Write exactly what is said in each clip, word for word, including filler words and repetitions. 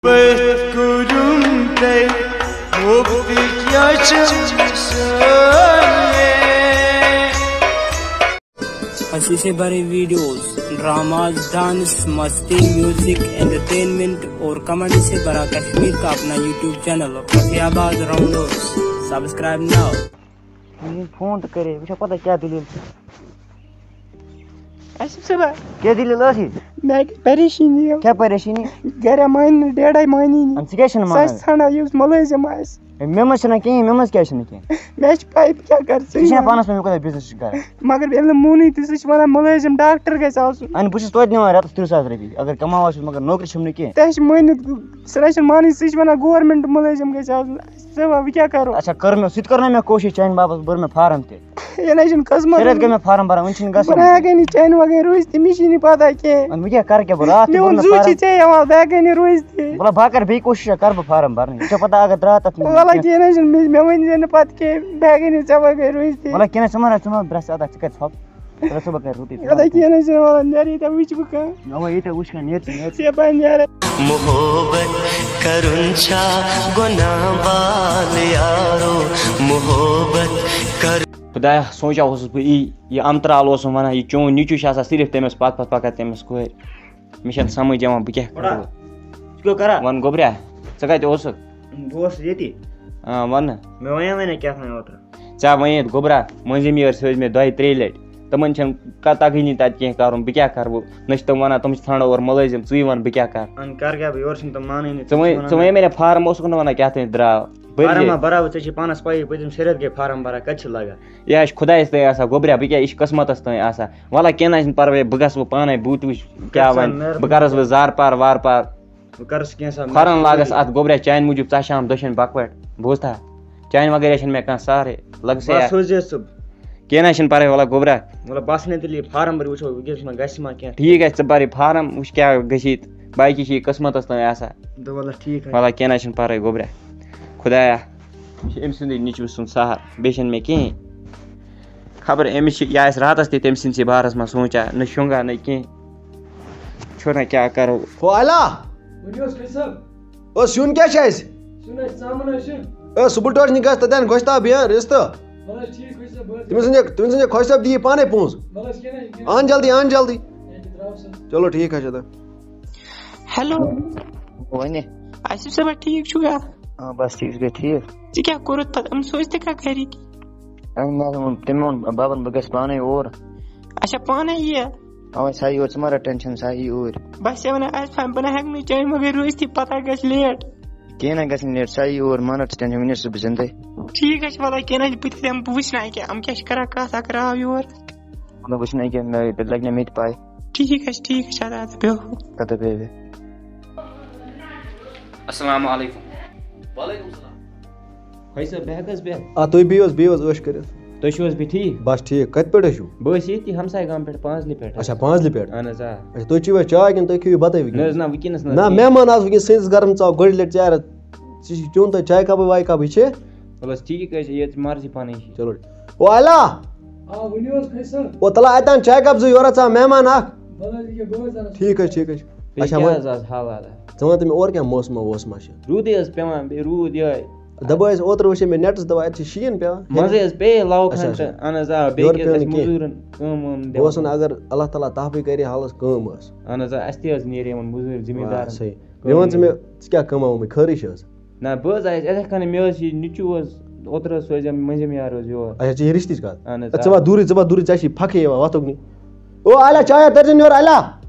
پتھ کُرُن تۄہہِ مُفت کیٛاہ چھُ سٲلِم۔ اَسہِ چھِ بڑے ویڈیوز، ڈراماز، ڈانس، مستی، میوزک، انٹرٹینمنٹ اور کامیڈی سے بھرا کشمیر کا اپنا YouTube channel Fayaz rounders. Subscribe now. یہِ فون تہٕ کرے، وٕچھو پتہ کیٛاہ دٔلیٖل چھِ۔ اَسہِ چھِ صُبح کیٛاہ دٔلیٖل ٲس یہِ؟ مےٚ گٔے پریشٲنی۔ کیٛاہ پریشٲنی؟ گرِ مانہِ نہٕ، ڈیڈے مانی نہٕ۔ اَدٕ ژٕ کیٛازِ چھِنہٕ سُہ آسہِ مانان؟ ژھانڈان یُس مُلٲزِم آسہِ۔ ہے، مےٚ منٛز چھِنہ کِہیٖنۍ، مےٚ منٛز کیٛازِ چھِنہٕ کِہیٖنۍ؟ مےٚ چھِ پَے بہٕ کیٛاہ کَرٕ، ژٕ ژٕ چھِنہ چھِنہٕ پانَس منٛز مےٚ کوٗتاہ بِزنِس چھُ کَران؟ مگر ییٚلہِ نہٕ مونٕے تہٕ سُہ چھِ وَنان مُلٲزِم ڈاکٹر گژھِ آسُن۔ اَہَن، بہٕ چھُس توتہِ نِوان رٮ۪تَس تٕرٛہ ساس رۄپیہِ، اگر کَماوان چھُس مگر نوکری چھَم نہٕ کینٛہہ۔ تۄہہِ چھِ مٲنِتھ، سُہ نہ چھُنہٕ مانٕے، سُہ چھِ وَنان گورمٮ۪نٛٹ مُلٲزِم گژھِ آسُن۔ ژےٚ وَ-، وۄنۍ کیٛاہ کَرو؟ اچھا، کٔر مےٚ، سُہ تہِ کٔر نہ مےٚ کوٗشِش چانہِ باپَتھ، بٔر مےٚ فارم تہِ۔ یہِ نہ چھُنہٕ قٕسمت۔ شےٚ رٮ۪تھ گٔے مےٚ فارم بَران، وٕنہِ چھُنہٕ بہٕ گژھان۔ نہ ہٮ۪کَے نہٕ چانہِ وَغٲر روٗزِتھ، مےٚ چھِی نہٕ پَتہ کینٛہہ۔ وۄنۍ بہٕ کیٛاہ کَرٕ کیٛاہ، بہٕ راتھ تہِ میون بوٚر مےٚ زُو فارم۔ چھِ ژےٚ یِوان، بہٕ ہٮ۪کَے نہٕ روٗزِتھٕے۔ وَلہٕ بہٕ کَرٕ بیٚیہِ کوٗشِش، کَرٕ بہٕ فارم بَرنٕچ۔ ژےٚ پَتہ اگر درٛاو تَتھ منٛز وَلہٕ کینٛہہ۔ کینٛہہ نہ چھُنہٕ، مےٚ، مےٚ ؤنۍ زِ نہٕ پَتہٕ کینٛہہ، بہٕ ہٮ۪کَے نہٕ ژےٚ وَغٲر روٗزِتھٕے۔ وَلہٕ کینٛہہ نہ، ژٕ مہ رَٹھ، ژٕ مہ برٛٮ۪س اَتھ، ژٕ کَتہِ ژھۄپ؟ ژٕ رَٹھ، ژٕ بہٕ کَرٕ رُتُے، ژٕ وَلہٕ رَٹھ۔ کینٛہہ نہ چھُنہٕ، وَلہٕ نیرٕ ییٚتٮ۪تھ وٕچھِ بہٕ کانٛہہ۔ اَوا ییٚتٮ۪تھ وٕچھ کانٛہہ، نیر ژٕ، نیر ژٕ۔ ژےٚ پَزِ نیرٕ۔ محبت کرُن چھا گناہ بال یارو، محبت کر۔ خدایا، سونٛچان اوسُس بہٕ یی، یہِ امہٕ ترٛال اوسُم ونان، یہِ چون نیٚچوٗ چھُ آسان صرف تٔمِس پتھ پتھ پکان، تٔمِس کورِ۔ مےٚ چھَنہٕ سمجھ یِوان، بہٕ کیٛاہ کرٕ وۄنۍ؟ ژٕ کیٛاہ کران؟ وَن گوٚبریا، ژٕ کتہِ اوسُکھ؟ بہٕ اوسُس ییٚتی۔ آ، وَن نہٕ۔ مےٚ وَنیٛا وَنیٛا کیٛاہ تام اوترٕ؟ ژےٚ وَنے یَتھ گوٚبرا، مٔنٛزِم یٲرۍ سۭتۍ مےٚ دۄیہِ ترٛیٚیہِ لٹہِ۔ تِمن چھَنہٕ ک-، تَگٲنی تَتہِ کینٛہہ کَرُن، بہٕ کیٛاہ کَرٕ وۄنۍ؟ نہ چھِ تِم وَنان، تِم چھِ ژھانٛڈان اورٕ مُلٲزِم، ژٕے وَن بہٕ کیٛاہ کَرٕ؟ اَن کَر کیٛاہ بہٕ، یورٕ چھِنہٕ تِم مانٲنی، ژٕ ژٕ چھِ وَنے، وَنان ژٕ وَنے مےٚ نہ فارم اوسُکھ نہٕ وَنان کیٛاہ تام درٛاو۔ بٔرۍ فارم زِ۔ ما بَرابر، ژےٚ چھِ پانَس پَیی، پٔتِم شےٚ رٮ۪تھ گٔے فارم بَران، کَتہِ چھِ لَگان؟ یہِ آسہِ خۄدایَس تانۍ آسان گوٚبریا، بہٕ کیٛاہ، یہِ چھِ قٕسمَتَس تانۍ آسان۔ وَلہٕ کینٛہہ نہ چھِنہٕ پَرواے، بہٕ گژھٕ وۄنۍ پانَے، بہٕ تہِ وٕچھِ کیٛاہ کَر سا وَنہِ، مہربٲنی۔ بہٕ کَرَس وۄنۍ زارٕ پار وارٕ پار۔ بہٕ کَرَس کینٛہہ سا کھۄرَن لاگَس مہربٲنی۔ اَتھ گوٚبریا، چانہِ موٗجوٗب ژَشام دٔچھِنۍ بَکوَٹ، بوٗزتھا؟ چانہِ وغٲر چھَنہٕ مےٚ کانٛہہ سہارٕے، لَگہٕ سا بَس یَتھ۔ سوزِ ژٕ۔ کینٛہہ نہ چھِنہٕ پَرواے، وَلہٕ گوٚبرا۔ وَلہٕ بَس نے تیٚلہِ یہِ فارم بٔرِو، وٕچھو وٕنکیٚنَس ما گژھِ ما کینٛہہ۔ ٹھیٖک آسہِ، ژٕ بَر یہِ فارم، وٕچھ کیٛاہ گژھِ ییٚتہِ، باقی چھِ یہِ قٕسمَتَس تام آسان۔ دَپ وَلہٕ ٹھیٖک حظ۔ وَلہٕ کینٛہہ نہ چھِنہٕ پَرواے گوٚبرا۔ خۄدایا، یہِ چھِ أمۍ سٕنٛدٕے نیٚچوٗ سُنٛد سہارٕ، بیٚیہِ چھَنہٕ مےٚ کِہیٖنۍ۔ خبر أمِس چھِ، یہِ آسہِ راتَس تہِ تٔمۍ سٕنٛدسٕے بارَس منٛز سونٛچان، نہ شۄنٛگان نہ کینٛہہ۔ چھُنہ کیٛاہ کَرو۔ ہو الا! ؤنِو حظ، خۄجہِ صٲب۔ او، سیُن کیٛاہ چھُ اَسہِ؟ سیُن حظ، ژامَن حظ چھُ۔ اے، صُبحُک ٹٲٹھۍ نِکاس تَتٮ۪ن گۄشتاب یا رِستہٕ۔ وَلہٕ حظ، ٹھیٖک، خۄجہِ صٲب، بہٕ حظ تٔمِس ؤنۍ زِ، تٔمِس ؤنۍ زِ خۄجہِ صٲب دِیہِ پانَے پونٛسہٕ۔ وَلہٕ حظ، کینٛہہ نہ حظ، کینٛہہ نہ۔ اَن جلدی، اَن جلدی۔ ییٚتہِ درٛاو سا۔ چلو، ٹھیٖک حظ چھُ تہٕ۔ ہیلو۔ ؤنِو۔ آصف صٲبا، ٹھیٖک چھُکھا؟ آ، بَس ٹھیٖک، ژٕ گٔے ٹھیٖک؟ ژےٚ کیٛاہ کوٚرُتھ پَتہٕ؟ یِم سوٗزۍ تہِ کھا گَرِکۍ؟ اَہَن، مےٚ ووٚن، تٔمۍ ووٚن بابَن، بہٕ گژھٕ پانَے اور۔ اچھا، پانَے یہِ؟ اَوَے، سُہ یی اور، ژٕ مہ رَٹ ٹٮ۪نشَن، سُہ یی اوٗرۍ۔ بَس، ژےٚ وَنان، آصف، بہٕ نہ ہٮ۪کہٕ نہٕ چانہِ بغٲر روٗزتھٕے، پَتہٕ گژھِ لیٹ۔ کِہیٖنۍ نہ گژھِ نہٕ لیٹ، سُہ یی اور، مہ رَٹ ژٕ ٹٮ۪نشَن، وٕنہِ چھُس بہٕ زِندَے۔ ٹھیٖک حظ چھُ، وَلہٕ کینٛہہ نہ حظ چھُ، بہٕ تہِ دِمہٕ، بہٕ وٕچھِ نہ یہِ کیٛاہ، یِم کیٛاہ چھِ کَران، کَتھ اَکھ راو یور۔ مطلب، وٕچھ نہ یہِ کیٛاہ، مےٚ، تیٚلہِ لَگہِ نہ مےٚ تہِ پَے۔ ٹھیٖک حظ، ٹھیٖک حظ، اَدٕ، اَدٕ، بیٚہو۔ اَدٕ، بیٚہہ، بیٚہہ۔ السلام علیکم۔ وعلیکم السلام۔ خۄجہِ صٲب، بہٕ ہٮ۪کہٕ حظ بِہِتھ؟ آ، تُہۍ بِہِو حظ، بِہِو حظ عٲش کٔرِتھ۔ تُہۍ چھِو حظ بیٚیہِ ٹھیٖک؟ بَس ٹھیٖک۔ کَتہِ پٮ۪ٹھ حظ چھِو؟ بہٕ حظ ییٚتی ہمساے گامہٕ پٮ۪ٹھ، پانٛژنہِ پٮ۪ٹھ حظ۔ اچھا، پانٛژنہِ پٮ۪ٹھ؟ اَہَن حظ، آ۔ اچھا، تُہۍ چیٚیِو حظ چاے کِنہٕ تُہۍ کھیٚیِو بَتَے وٕنکیٚنَس؟ نہ حظ، نہ، وٕنکیٚنَس نہ حظ۔ مہمان آز وٕنکیٚنَس سٲنِس گَرَس منٛز آو گۄڈٕ لَٹہِ ژیارٕ۔ ژےٚ چھِ چیوٚن تۄہہِ چاے کَپٕے واے کَپٕے چھِ؟ وَلہٕ حظ، ٹھیٖک حظ چھِ، ییٚتہِ چھِ مرضی پَنٕنۍ چھِ۔ چلو۔ او اَلا! آ، ؤنِو حظ، خۄجہِ صٲب۔ او تَلا اَتہِ اَن چاے کَپ زٕ یورٕ، ژٕ آو مہمان اَکھ۔ وَلہٕ حظ، ییٚکیٛاہ بہٕ حظ اَنَس۔ ٹھیٖک حظ، ٹھیٖک حظ چھُ۔ بیٚیہِ اچھا، کیٛاہ وۄنۍ حظ آز حالات؟ ژٕ وَن تہٕ مےٚ اورٕ کیٛاہ موسما ووسما چھِ؟ روٗدٕے حظ پٮ۪وان، بیٚیہِ روٗد یِہوٚے۔ دَپان ٲسۍ اوترٕ وٕچھے مےٚ نٮ۪ٹَس، دَپان اَتہِ چھِ شیٖن پٮ۪وان۔ منٛزٕے حظ پیٚیہِ لَوٕ اچھا، کھنٛڈ اچھا۔ تہٕ اَہَن حظ، آ، بیٚیہِ یورٕ کیٛاہ پیوٚو حظ نہٕ اَسہِ کینٛہہ۔ مٔزوٗرَن کٲم وٲم بہٕ اوسُس دِوان۔ وَنان، اگر اللہ تعالیٰ تحفظ کَرِ، حالَس کٲم ٲس۔ اَہَن حظ، آ، اَسہِ تہِ حظ نیرِ یِمَن مٔزوٗرۍ آ، ذِمہٕ دارَن۔ صحیح۔ مےٚ وَن ژٕ مےٚ، ژٕ کیٛاہ کٲمہ وٲمٕے خٲرٕے چھِ حظ؟ نہ، بہٕ حظ آیس یِتھَے کٔنۍ، مےٚ حظ چھِ یہِ نیٚچوٗ حظ، اوترٕ حظ سوزیو مےٚ مٔنٛزِم یار حظ یور۔ اچھا، ژےٚ چھِ یہِ رِشتٕچ کَتھ؟ اَہَن حظ، اَدٕ ژٕ آ۔ وَتھ دوٗرٕے، ژٕ وَتھ دوٗرٕے، ژےٚ چھِ پھَکھٕے یِوان وَتھُک نہٕ۔ او اَلا، چایا تٔرۍ زٮ۪ن یور، اَلا۔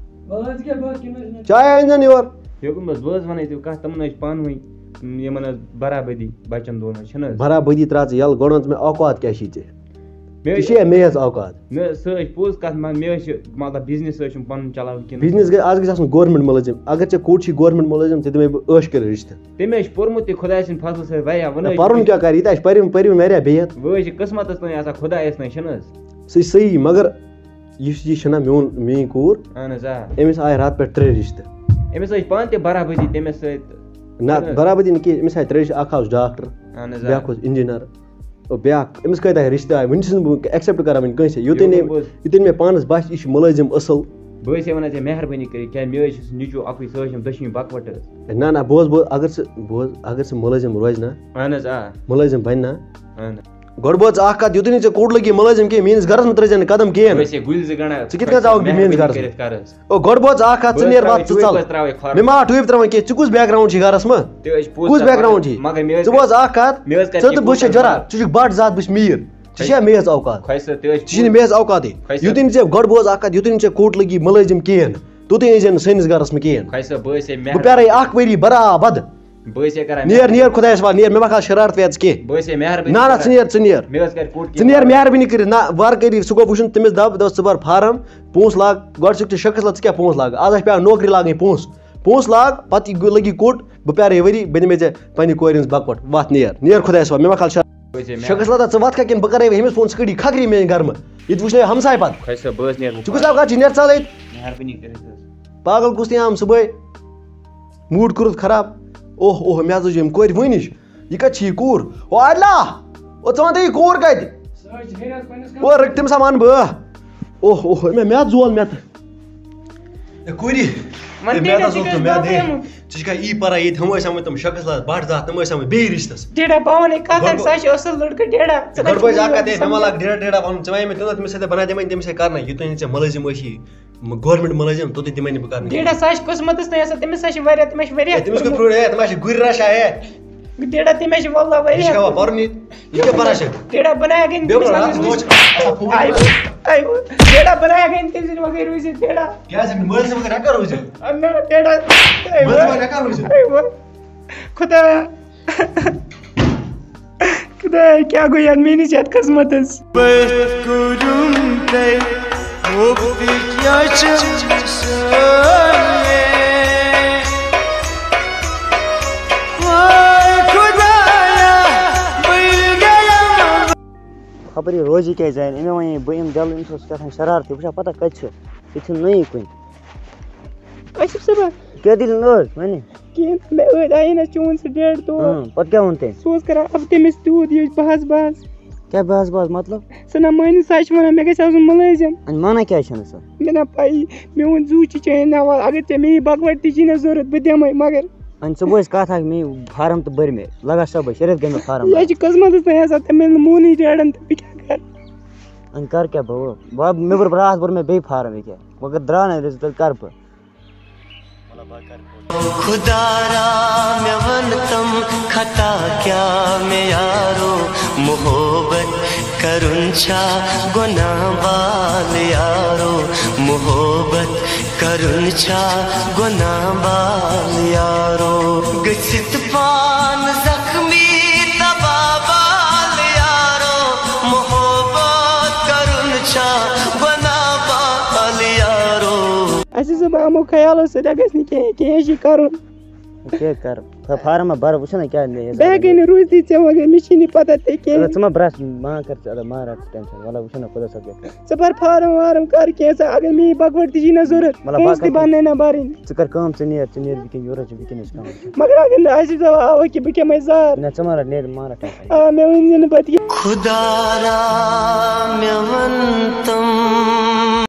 وَلہٕ حظ کیٛاہ، بہٕ حظ کیٛاہ نہ حظ نہ۔ چایا أنۍ زٮ۪ن یور۔ یوکُن بَس، بہٕ حظ وَنَے ژےٚ کَتھ، تِمَن حظ چھِ پانہٕ ؤنۍ، یِمَن حظ برابٔدی بَچَن دۄن حظ چھِنہٕ حظ۔ برابٔدی ترٛاو ژٕ یَلہٕ، گۄڈٕ وَن ژٕ مےٚ اوقات کیٛاہ چھی ژےٚ؟ مےٚ ژےٚ حظ چھِ چھِ یا مےٚ حظ اوقات؟ نہ، سُہ حظ چھِ پوٚز کَتھ، مگر مےٚ حظ چھِ، مطلب، بِزنِس حظ چھُم پَنُن چَلاوُن کِنہٕ؟ بِزنِس گژھِ، آز گژھِ آسُن گورمٮ۪نٛٹ مُلٲزِم۔ اگر ژےٚ کوٚٹ چھی گورمٮ۪نٛٹ مُلٲزِم، ژےٚ دِمَے بہٕ عٲش کٔرِتھ رِشتہٕ۔ تٔمۍ حظ چھِ پوٚرمُتٕے خۄداے سٕنٛدِ فضلہٕ سۭتۍ واریاہ، وۄنۍ نہ، حظ پَرُن چھِ کیٛاہ کَرِ؟ یہِ تہِ آسہِ پَرِ-، پٔرِوٕنۍ واریاہ بِہِتھ۔ وۄنۍ حظ چھِ قٕسمَتَس تانۍ آسان، خۄدایَس تانۍ چھِنہٕ حظ؟ سُہ چھِ صحیح، مگر یُس یہِ چھُنہ میون، میٛٲنۍ کوٗر، اَہَن حظ، آ۔ أمِس آے راتہٕ پٮ۪ٹھ ترٛےٚ رِشتہٕ۔ أمِس حظ چھِ پانہٕ تہِ برابٔدی تٔمِس سۭتۍ۔ نہ، چھِنہٕ حظ؟ برابٔدی نہٕ کینٛہہ، أمِس آے ترٛےٚ رِشتہٕ، اَکھ آو ڈاکٹر، اَہَن حظ، آ۔ بیٛاکھ اوس اِنجیٖنَر۔ او بیٛاکھ، أمِس کۭتیٛاہ رِشتہٕ آے، وٕنہِ چھُس نہٕ بہٕ accept کَران وٕنہِ کٲنٛسے۔ یوٚتام یہِ نہٕ، گوٚو پوٚز۔ یوٚتام مےٚ پانَس باسہِ، یہِ چھُ مُلٲزِم اَصٕل، بہٕ ٲسے وَنان ژےٚ مہربٲنی کٔرِتھ، کیٛاہ مےٚ ٲسۍ سُہ نیٚچوٗ اَکُے، سُہ ٲسِم دٔچھِنۍ بَکوَٹہٕ حظ۔ نہ، نہ، بوز، بوز، اگر سُہ، بوز، اگر سُہ مُلٲزِم روزِ نا، اَہَن حظ، آ۔ مُلٲزِم بَنہِ نا، اَہَن حظ۔ گۄڈٕ بوز اَکھ کَتھ، یُتُے نہٕ ژےٚ کوٚٹ لٔگی مُلٲزِم کینٛہہ، میٛٲنِس گَرَس منٛز ترٛٲوزِ نہٕ قدم کینٛہہ۔ بہٕ ٲسے گُلۍ زٕ گَنٛڈان، ژٕ کِتھ کٔنۍ ژاوَکھ بہٕ میٛٲنِس مہربٲنی گَرَس منٛز؟ کٔرِتھ کَر حظ۔ او، گۄڈٕ بوز اَکھ کَتھ، ژٕ بہٕ نیر حظ وَتھ، ژٕ ژَل۔ ترٛاوَے کھۄر۔ مےٚ ما ٹوٗپۍ ترٛاوان کینٛہہ، ژٕ کُس background چھُے گَرَس منٛز؟ تہِ حظ چھِ پوٚز کُس کَتھ، background مگر، چھُے؟ مگر مےٚ حظ ژٕ کَرِ، بوز اَکھ کَتھ، مےٚ حظ کَرِ ژٕ تہٕ کینٛہہ بہٕ چھِ پوٚز جَرا، کَتھ۔ ژٕ چھُکھ بَٹ زیادٕ، بہٕ چھُس میٖر۔ ژےٚ چھےٚ مےٚ ہٕنٛز اوقات؟ خۄش صٲب، تہِ حظ چھِ ژےٚ چھِنہٕ پوٚز۔ مےٚ ہٕنٛز اوقاتٕے۔ خۄش صٲب۔ یُتُے نہٕ ژےٚ گۄڈٕ بوز اَکھ کَتھ، یُتُے نہٕ ژےٚ کوٚٹ لٔگی مُلٲزِم کِہیٖنۍ، توٚتُے أنۍ زِ نہٕ سٲنِس گَرَس منٛز کِہیٖنۍ۔ خۄش صٲب، بہٕ ٲسے بہٕ مہربٲنی۔ پیٛارَے اَکھ ؤری برابد۔ بہٕ ٲسے کَران نیر، مہربٲنی۔ نیر خۄدایَس حوالہٕ، نیر، مےٚ مہ کھال شرارت ویژ کینٛہہ۔ بہٕ ٲسے مہربٲنی نہ، نہ، کَران۔ ژٕ نیر، ژٕ نیر۔ مےٚ حظ کَرِ کوٚٹ ژٕ کینٛہہ نیر پَرواے۔ مہربٲنی کٔرِتھ، نہ، وارٕ کٔرِتھ، سُہ گوٚو وٕچھُن، تٔمِس دَب، دَپ، ژٕ بَر فارم، پونٛسہٕ لاگ، گۄڈٕ چھُکھ ژےٚ شخص لا، ژٕ کیٛاہ پونٛسہٕ لاگہٕ؟ آز آسہِ پٮ۪وان نوکری لاگٕنۍ پونٛسہٕ، پونٛسہٕ لاگ، پَتہٕ یہِ گوٚو، لٔگی کوٚٹ، بہٕ پیٛارَے ؤری، بہٕ دِمَے ژےٚ پنٛنہِ کورِ ہٕنٛز بَکوَٹ، وَتھ نیر، نیر خۄدایَس حوالہٕ، مےٚ مہ کھال شرارت۔ بہٕ حظ چھُس شخص لَتَس، ژٕ وَتھ کھا کِنہٕ بہٕ کَرَے وۄنۍ ہُمِس فون، ژٕ کٔڑی کھَکھری میٛانہِ گَرمہٕ، یہِ تہِ وٕچھنَے ہمساے پَتہٕ۔ خۄش صٲب، بہٕ حظ نیرٕ وۄنۍ ژٕ کُس پَتہٕ۔ لاگان چھِ، نیر ژَلٕے۔ مہربٲنی کٔرِتھ حظ۔ پاگل کُس تہِ آم صُبحٲے، موٗڈ کوٚرُتھ خراب۔ اوہ، اوہ، مےٚ حظ وٕچھ ییٚمہِ کورِ وٕنِش۔ یہِ کَتہِ چھِ یہِ کوٗر؟ او اَدلا، او ژٕ وَن تہٕ یہِ کوٗر کَتہِ؟ سۄ حظ چھِ ہیٚرِ حظ پنٛنِس او کَمرَس۔ رٔٹۍ تٔمِس ہا وَنہٕ بہٕ۔ اوہ، اوہ، مےٚ، مےٚ حظ زول مےٚ تہٕ۔ اے کورِ، مےٚ تہِ حظ اوس تہٕ مےٚ دے۔ ژٕ چھُکھا یی پَران ییٚتہِ، ہُم ٲسۍ آمٕتۍ تِم شخص لا-، بَٹھ زٕ ہَتھ، تِم ٲسۍ آمٕتۍ بیٚیہِ رِشتَس۔ ڈیڈا، بہٕ وَنَے کَتھ، گۄڈٕ سُہ حظ چھُ اَصٕل لٔڑکہٕ، ڈیڈا۔ ژٕ گۄڈٕ کَتہِ بوز اَکھ کَتھ، ہے، مےٚ ما لاگ ڈیڈا، ڈیڈا وَنُن، ژےٚ وَنے مےٚ تَمہِ دۄہ تٔمِس سۭتۍ بَناے تِمَے، تٔمِس سۭتۍ کَرنَے، یوٗتاہ نہٕ ژےٚ مُلٲزِم ٲسی، م-، گورمٮ۪نٛٹ مُلٲزِم، توٚتُے دِمَے نہٕ بہٕ کَرنہٕ۔ ڈیڈا، سُہ حظ چھِ قٕسمَتَس تام آسان، تٔمِس حظ چھِ واریاہ، تٔمِس حظ چھِ واریاہ ہے، تٔمِس کیُتھ پوٚرمُت۔ پھرٛوٗر ہے، تٔمِس حظ چھِ گُرۍ رَش ہے۔ ڈیڈا، تٔمۍ حظ چھِ واللہ یہِ چھِ واریاہ۔ کھٮ۪وان پَرُن یہِ، یہِ کیٛاہ پَران چھِ؟ ڈیڈا بنایا گٔے نہٕ بیٚیہِ تٔمِس وَنان وَغٲر اَتھ روٗزِتھ۔ موج۔ آیو، آیو۔ ڈیڈا بنایا گٔے نہٕ تٔمۍ سٕنٛدِ وَغٲر روٗزِتھ، ڈیڈا۔ کیٛازِ نہٕ مٲلۍ سٕنٛدِ وَغٲر ہٮ۪کان روٗزِتھ؟ آ، نہ، ڈیڈا۔ آیو۔ مٲلۍ سٕنٛدِ وَغٲر ہٮ۪کان روٗزِتھ؟ آیو۔ خۄدایا۔ خۄدایا، کیٛاہ گوٚو یَتھ میٛٲنِس یَتھ قٕسمَتَس؟ پٔتۍ کوٚرُم تۄہہِ مُفت کیٛاہ چھِ سٲرے؟ واے خۄدایا، بٔلۍ گٔیَم۔ خبر یہِ روزِ کیٛازِ زینہِ؟ أمۍ وَنے بہٕ یِمہٕ جلدی، أمِس اوس کیٛاہ تام شرارتٕے، وٕچھا پَتہ کَتہِ چھُ، یہِ چھُنہٕ نٔیی کُنہِ۔ آصف صٲبا۔ کیٛاہ دٔلیٖل نہ حظ وَنہِ؟ کِہیٖنۍ، مےٚ ٲدۍ آیے نہ چون سُہ ڈیڈ تور۔ اۭں، پَتہٕ کیٛاہ ووٚن تٔمۍ؟ سُہ اوس کَران اَتھ تٔمِس تیوٗت یہِ بحث بحث۔ کیٛاہ بحث بحث مطلب؟ سُہ نہ مٲنِو، سُہ حظ چھِ وَنان مےٚ گژھِ آسُن مُلٲزِم۔ وۄنۍ مانان کیٛازِ چھَنہٕ سۄ؟ مےٚ نہ پَیی، میون زُو چھِ چٲنۍ حوالہٕ، اگر ژےٚ مےٚ یہِ بَکوَٹ تہِ چھی نہ ضوٚرَتھ، بہٕ دِمَے، مگر۔ وۄنۍ ژٕ بوز کَتھ اَکھ، مےٚ فارم تہٕ بٔرۍ مےٚ، لگا صٲبَس شریٖف گٔے مےٚ فارم یہِ حظ بَرٕنۍ۔ چھِ قٕسمَتَس تام آسان، تٔمۍ ییٚلہِ نہٕ مونُے ڈیڈَن تہٕ بہٕ کیٛاہ کَرٕ؟ وۄنۍ کَرٕ کیٛاہ بہٕ؟ وۄنۍ، وۄنۍ مےٚ بوٚر راتھ بوٚر مےٚ بیٚیہِ فارم ییٚکیٛاہ، مگر درٛاو نہٕ رِزَلٹ، تیٚلہِ کَرٕ بہٕ؟ خۄدا را مےٚ وَن تِم خطا کیٛاہ مےٚ یارو، محبت کرُن چھا گۄناہ بال یارو، محبت کرُن چھا گۄناہ بال یارو، گٔژھِتھ پان زخمی تباہ بال یارو، محبت کرُن چھا گۄناہ بال یارو۔ اَسہِ حظ دوٚپ یِمو خیالو سۭتۍ گژھِ نہٕ کِہیٖنۍ، کِہیٖنۍ چھُ کَرُن۔ کیٛاہ کَرٕ؟ فا-، فارم ما بَرٕ، وٕچھو نہ کیٛاہ نیرِ۔ بہٕ ہٮ۪کَے نہٕ روٗزتھٕے ژےٚ وَغٲر، مےٚ چھِی نہٕ پَتہ ژےٚ کِہیٖنۍ۔ اَدٕ ژٕ ما برٛس، ما کَر ژٕ، اَدٕ ما رَٹ ژٕ ٹٮ۪نشَن، وَلہٕ وٕچھو نہ خۄدا صٲب کیٛاہ کَرِ۔ ژٕ بَر فارم وارم کَر کینٛژھا، اگر مےٚ یہِ بَکوَٹ تہِ یی نہ ضوٚرَتھ، مطلب، پونٛسہٕ تہِ باقٕے بَننَے نہ بَرٕنۍ۔ ژٕ کَر کٲم، ژٕ نیر، ژٕ نیر وٕنکٮ۪ن یورٕ، ژٕ وٕنکٮ۪ن أسۍ کَم وٕچھو۔ مگر اگر نہٕ آسہِ دَوا اَوا کہِ بہٕ کھٮ۪مَے زہر۔ نہ، ژٕ ما رَٹ، نیر، ما رَٹ ٹٮ۪نشَن۔ آ، مےٚ ؤنۍ زِ نہٕ پَتہٕ یہِ۔ خۄدا را مےٚ وَن تِم۔